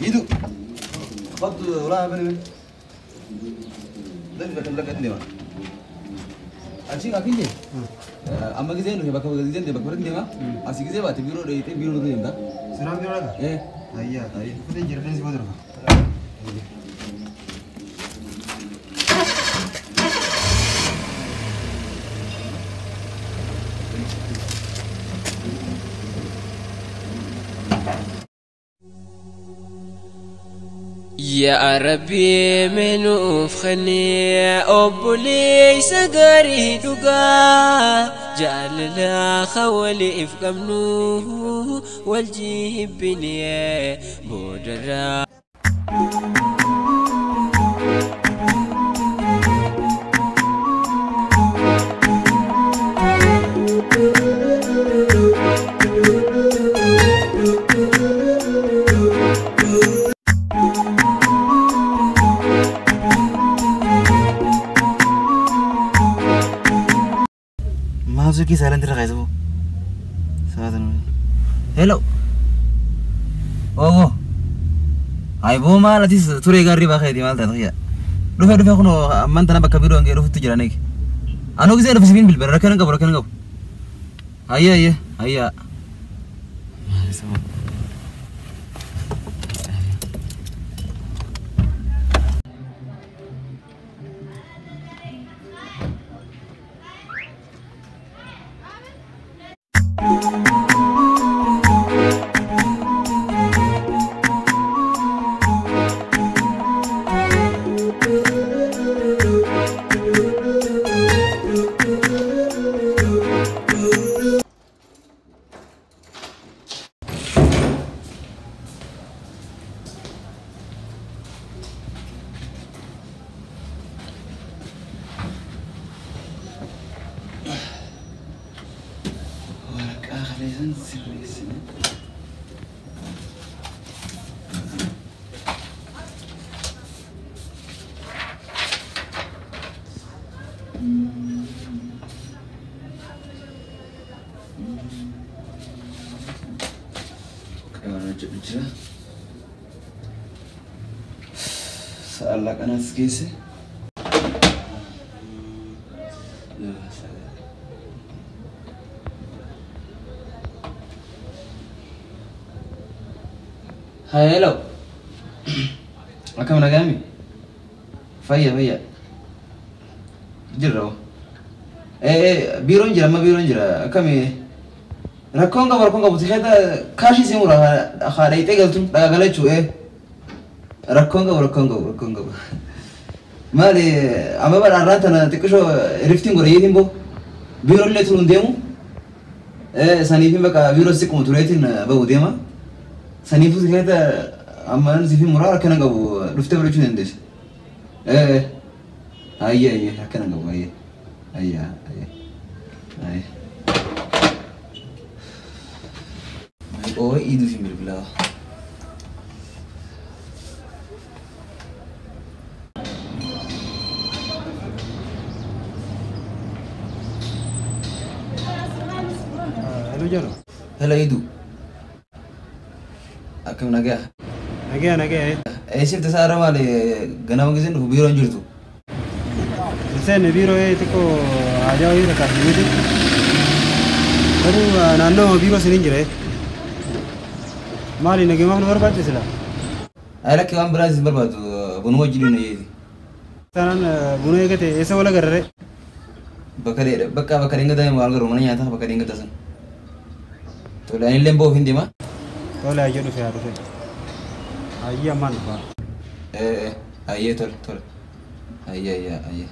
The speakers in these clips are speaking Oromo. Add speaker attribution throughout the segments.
Speaker 1: Idu. Qaddu walaa bani. Dafi bakka lakka deema. Achi akinje. Amma giseen dhufe bakka giseen deema bakka biratti deema. Asii gisee baate biiroo dheeyitee biiroo deemta.
Speaker 2: Siraan biiroo dhaqa?
Speaker 1: Eh.
Speaker 2: Ayyaa. Uffatee jira rifeensi booda dhufa.
Speaker 3: Yaa Rabbi meenuuf kennee obboleessa gaarii dhugaa jaalala waliif qabnu wal jibbinee boodarraa.
Speaker 2: Maaf silkii silent irra kaayisa boo. Sa'aatiin.
Speaker 1: Hello. Oo. Ay boo maal atis turee gaarri baa keeti maal taate xiyya. Dhufe dhufe kunoo ammaan tana bakka biiroo hangee dhufutti jira neegi. Anoo gisee dhufe sifiin bilbila rakkina hin qabu rakkina hin qabu. Hayya hayya hayya.
Speaker 2: Maal isa boo.
Speaker 1: Waraqaa kaleessan sirreessine. Qaban hojjedhu jira. Sa'allaa kanas geesse. Hello. Akkam nagaami? Fayya fayya. Jirra hoo? Biiroon jira amma biiroon jira. Akkami? Rakkoon qabu rakkoon qabu tikeeta kaashii si mura haadha galtu dhagaa jechuu Rakkoon qabu rakkoon qabu rakkoon qabu. Maali amma bara har'aan tana xiqqishoo riftiin godhe yeetiin boo biiroo illee turuun deemu. Saniifin bakka biiroo siquma tureetiin bahu deema. Saniifuu tikeeta amma siifin muraa rakkina qabu dhuftee fudhachuu dandeessa. Hayyee hayyee rakkina qabu hayyee hayyee hayyee hayyee. Oo iiduu fi bilbilaa.
Speaker 2: Hello Jalo.
Speaker 1: Hello iiduu. Akkam nagaa?
Speaker 2: Nagaa nagaa.
Speaker 1: Eessifte isaa maali ganama giseen dhufu biiroon jirtu?
Speaker 2: Seenne biiroo xiqqoo haajaa wayii rakkaataniiti. Garuu naannoo biiroo siniin jira. Maali nageenyaaf nu barbaachisa?
Speaker 1: Ay lakki waan biraas hin barbaadu bunuma wajjin nu yeeti.
Speaker 2: Taanaan buna eegate eessa wal agarre?
Speaker 1: Bakka dheedha bakka bakka dheengata maal garuu mana nyaataa bakka dheengata san. Tole ani illee boof hin deema.
Speaker 2: Tole hayyee dhufe haa dhufe. Hayyee ammaan dhufa.
Speaker 1: Hayyee tole tole. Hayyee hayyee hayyee.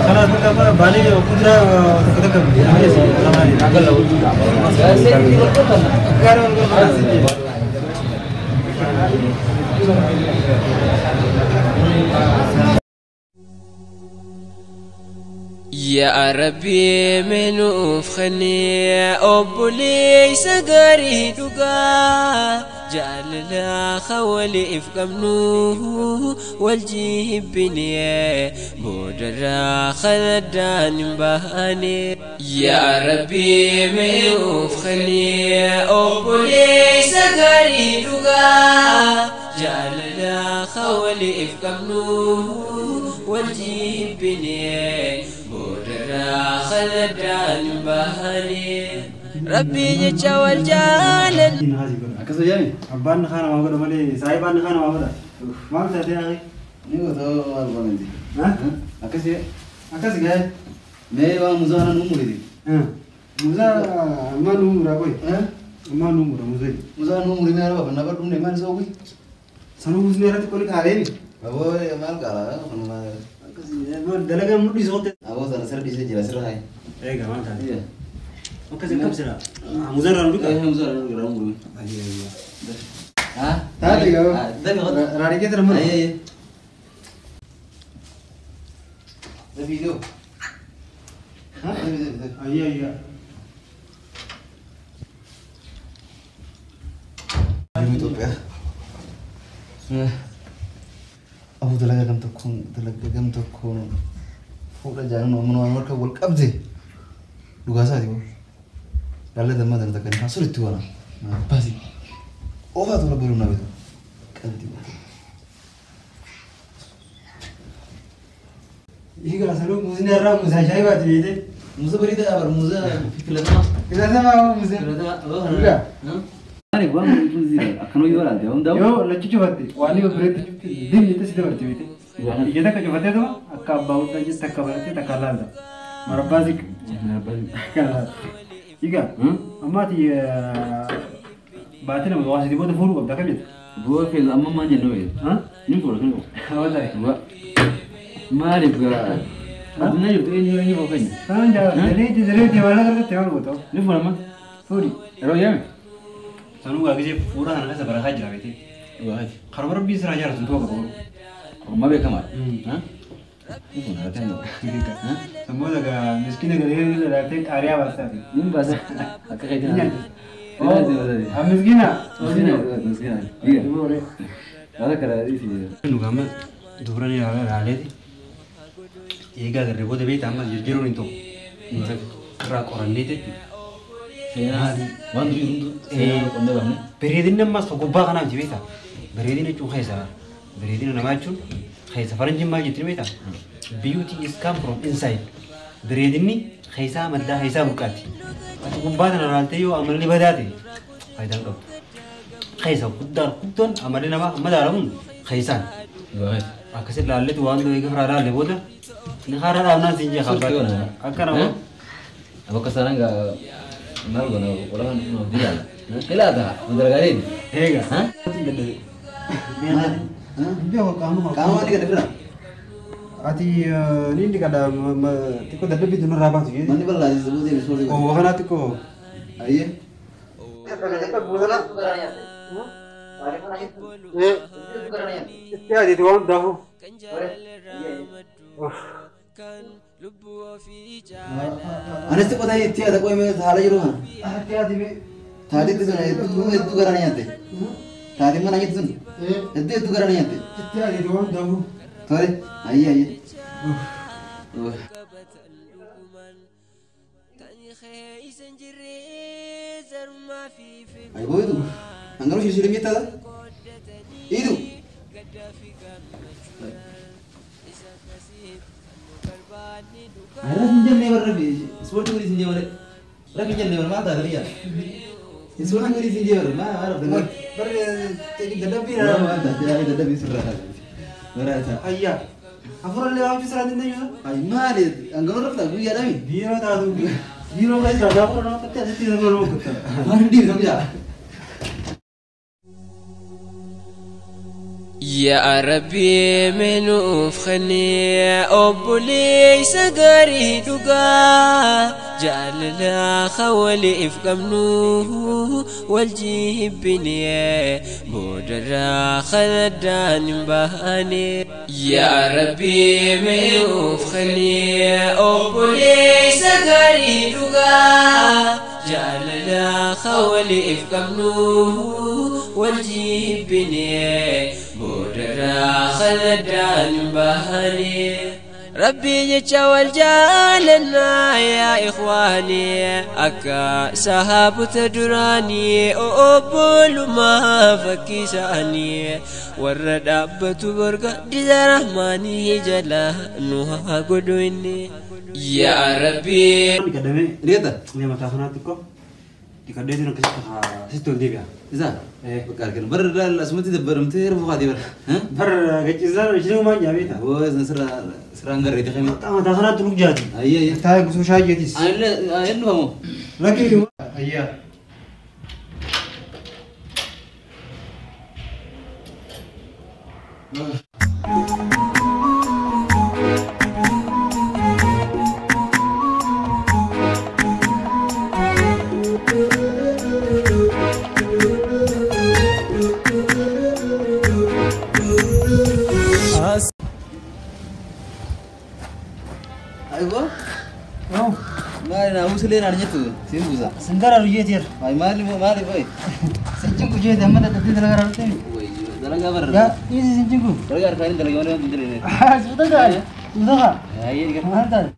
Speaker 2: خلاص بقى بالي قدرة تتكلم.
Speaker 3: يا ربي من أفخني أبولي سقري دقا جعلنا خولي إفقمنو والجيب بني بودرا خلدان بهاني يا ربي من أفخني أبولي سقري دقا جعلنا خولي إفقمنو والجيب بني خلدان بهاني ربي يجوال جالل
Speaker 2: أكسر جاني أبان خانة ما أقول مالي سايبان خانة ما أقول ما أنت يا أخي
Speaker 1: نيجو تو ما أقول
Speaker 2: ها
Speaker 1: أكسر
Speaker 2: أكسر جاي
Speaker 1: ما هو مزارع نموري دي
Speaker 2: مزارع ما نمورا كوي ما نمورا مزارع
Speaker 1: مزارع نموري ما أنا بنا بقول ما نسوي
Speaker 2: سنو مزارع تقولي كاريني
Speaker 1: أبوه ما قال أنا
Speaker 2: دلقة مودي صوت
Speaker 1: أبوه أنا سر ديسة جلسة رهاي
Speaker 2: إيه كمان تاني إيه أوكي كم سنة مزارع نقول
Speaker 1: إيه مزارع نقول نقول
Speaker 2: أيوة
Speaker 1: ها
Speaker 2: تعالي يا راري كده رمى
Speaker 1: إيه ده فيديو
Speaker 2: ها أيوة أيوة
Speaker 1: أبو دلقة كم تكون دلقة كم تكون فوق الجانب ومن وين مركب والقبضة لغاسة دي لا لا ما درت كان حصل التوانا بس أوه هذا بقولنا بده كنتي
Speaker 2: إيه قال سلوك مزنا الرا مزا شاي باتري ده
Speaker 1: مزا بريدة أبر مزا في فلتنا
Speaker 2: فلتنا ما هو مزا
Speaker 1: فلتنا لا
Speaker 4: أنا بقول مزا أكنو يورا ده هم ده
Speaker 2: يو لا تشوف هذي واني بريد دين يتسيد برتي بيته إذا كشوف هذي ده أكاب باوت ده تكابرتي تكالال ده مربازك كلا إيجا أما تي باتنا مدواسي دي بوده فورو قبل كم
Speaker 4: بوه في أما ما جنوي
Speaker 2: ها
Speaker 4: نفور كنو
Speaker 2: والله
Speaker 4: ما أعرف أدنى جبت إني إني بوكني
Speaker 2: ها جا زريتي زريتي ولا كده تمام بوتو
Speaker 4: نفور ما
Speaker 2: فوري
Speaker 4: رويامي
Speaker 2: سنو أجي فورا أنا كذا برا حاجة بيتي
Speaker 4: واحد
Speaker 2: خرب ربي سر حاجة رسمتوا قبل
Speaker 4: ما بيكمل ها نفور هذا تاني
Speaker 2: ها سموه ده مسكينة كده ده تك أريا بس
Speaker 4: نيم بس أكيد
Speaker 2: مسكينة
Speaker 4: مسكينة مسكينة هذا كذا دي
Speaker 2: نقام دوراني على عليه إيجا الربوت بيت عمل يجرون إنتو راك أورانيت
Speaker 4: وان يرندو
Speaker 2: بريدين ما سقوبا كنا جبيتا بريدين شو خيسا بريدين نماچو خيسا فرنجي ما جتري بيتا beauty is come from inside بريديني خيسا مدا خيسا بكاتي سقوبا تنا رالتي يو عملني بداتي فايدان قب خيسا قدر قدر عملنا ما مدارم خيسان أكسر لالي توان دو إيجا فرارا لبودا نخارا رامنا سينجا خبر أكنا
Speaker 4: أبو كسران كا مالغنا ولا ما ديالا لا ده مدرجين
Speaker 2: هيك
Speaker 4: ها
Speaker 1: kamu ni kada kira
Speaker 2: Ati ni kada tiko daddabi dunu raabatu jedhe.
Speaker 1: Manni bal'aa sebut ini seperti
Speaker 2: Oh kana tiko.
Speaker 1: Aye.
Speaker 2: Itti adi tuwan dafu.
Speaker 1: Anis tiko tahi itti ada koi me haala jiru kan.
Speaker 2: Itti adi me.
Speaker 1: Tadi itu sun itu garana nyate. Tadi mana itu sun? Itu garana nyate.
Speaker 2: Itti adi tuwan dafu.
Speaker 1: Sorry, aye aye. Ayo boy itu, anggaran sih sudah minta lah. Itu. Ayo sinjal nih berarti, sport tuh sinjal berarti. Rapi sinjal nih bermata tadi ya. Sport tuh sinjal bermata, berarti.
Speaker 2: Berarti dadabi
Speaker 1: lah. Mata, tidak dadabi surah. Berasa.
Speaker 2: Ayah, afur le am sura din deyu.
Speaker 1: Ay mali, anggaran rafta gue ya dami.
Speaker 2: Biro ta du. Biro guys raja afur na tatte ati ti no kutta.
Speaker 1: Mandi dong ya.
Speaker 3: Yaa Rabbi meenuuf kennee obboleessa gaarii dhugaa jaalala waliif qabnu wal jibbinee boodarraa kan hin baane. Yaa Rabbi meenuuf kennee obboleessa gaarii dhugaa jaalala waliif qabnu wal jibbinee boodarraa kan hin baane. Rabbi jecha wal jaalannaa yaa ikhwaanii akka sahaabota duraanii obbolummaa fakkii isaanii warra dhaabbatu borga diza rahmaanii jala nu haa godhu inni. Yaa Rabbi.
Speaker 2: Dhiqadhamee.
Speaker 1: Dhiqata?
Speaker 2: Mee mataa kanaatti xiqqoo dhiqadheetiin akkasitti haa sitti ol deebi'a.
Speaker 1: Isa? Bakka arginu. Bara asumatti dabbaramtee reefu kaatee bara.
Speaker 2: Bara gachiisaan ishee uumaan jaabeeta.
Speaker 1: Boo sirraan garreete kami.
Speaker 2: Mataa kanaatti luk jaati.
Speaker 1: Ayyee ayyee.
Speaker 2: Taa'ee gusuu shaayyeetis.
Speaker 1: Anillee inni dhufamoo?
Speaker 2: Lakkii. Ayyaa.
Speaker 1: Aywa. Maali na usulee naan jettu siin buusa.
Speaker 2: Singara ruyyeeteer.
Speaker 1: Ay maali maali boy.
Speaker 2: Sinjinku jeete amma dadhabdee dalagaa raawwattee.
Speaker 1: Dalagaa barra.
Speaker 2: Yaa dhiisi sinjinku.
Speaker 1: Dalagaa harkaan dalagaa malee wanti hin
Speaker 2: Suuta gaari. Suuta gaa.
Speaker 1: Ayyee dhiqata.
Speaker 2: Maal taate?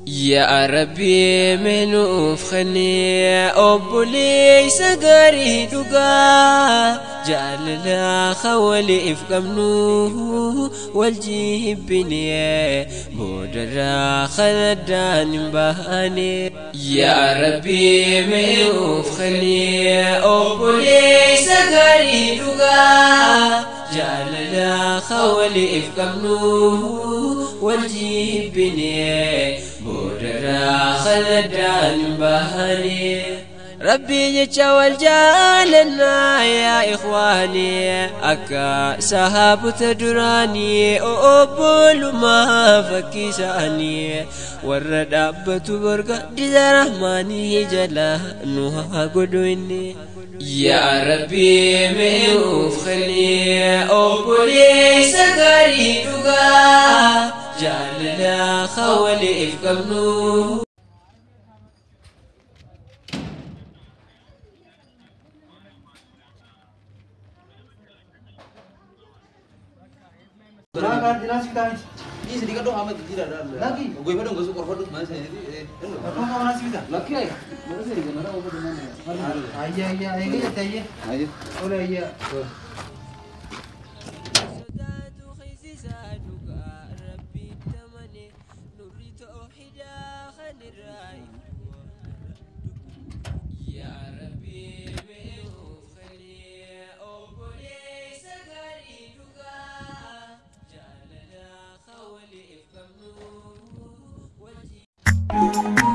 Speaker 3: Yaa Rabbi meenuuf kennee obboleessa gaarii dhugaa jaalala waliif qabnu wal jibbinee boodarraa kan addaan hin baane. Yaa Rabbi meenuuf kennee obboleessa gaarii dhugaa jaalala waliif qabnu wal jibbinee boodarraa kan addaan hin baane. Rabbi jecha wal jaalannaa yaa ikhwaanii akka sahaabota duraanii obbolummaa fakkii isaanii warra dhaabbatu borga diza rahmaanii jala nu haa godhu inni. Yaa Rabbi meenuuf kennee obboleessa gaarii dhugaa jaalala waliif qabnu.
Speaker 1: Dhiisi dhiqadhu haama jijjiiraadha.
Speaker 2: Lakki.
Speaker 1: Goifadhu gosa qorfadhu mana seeniti.
Speaker 2: Rakkoon qabu naas bita.
Speaker 1: Lakki ayi. Mana seeniti mana qofa mana.
Speaker 2: Ayyaa ayyaa eegee jette ayyee.
Speaker 1: Ayyee.
Speaker 2: Ole ayyaa.
Speaker 3: Sodaatu keessisaa dhugaa rabbitti amane nurri toohidaa kan irraa Yaa Rabbi meenuuf kennee obboleessa gaarii dhugaa jaalala waliif qabnu wajjin.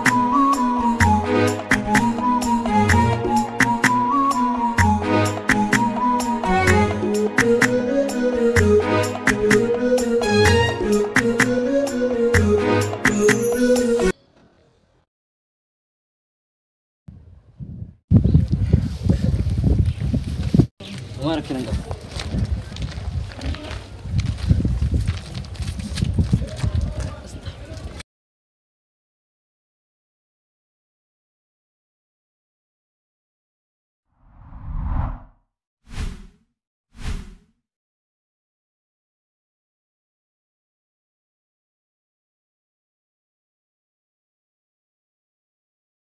Speaker 1: Homaa rakkina hin qabu.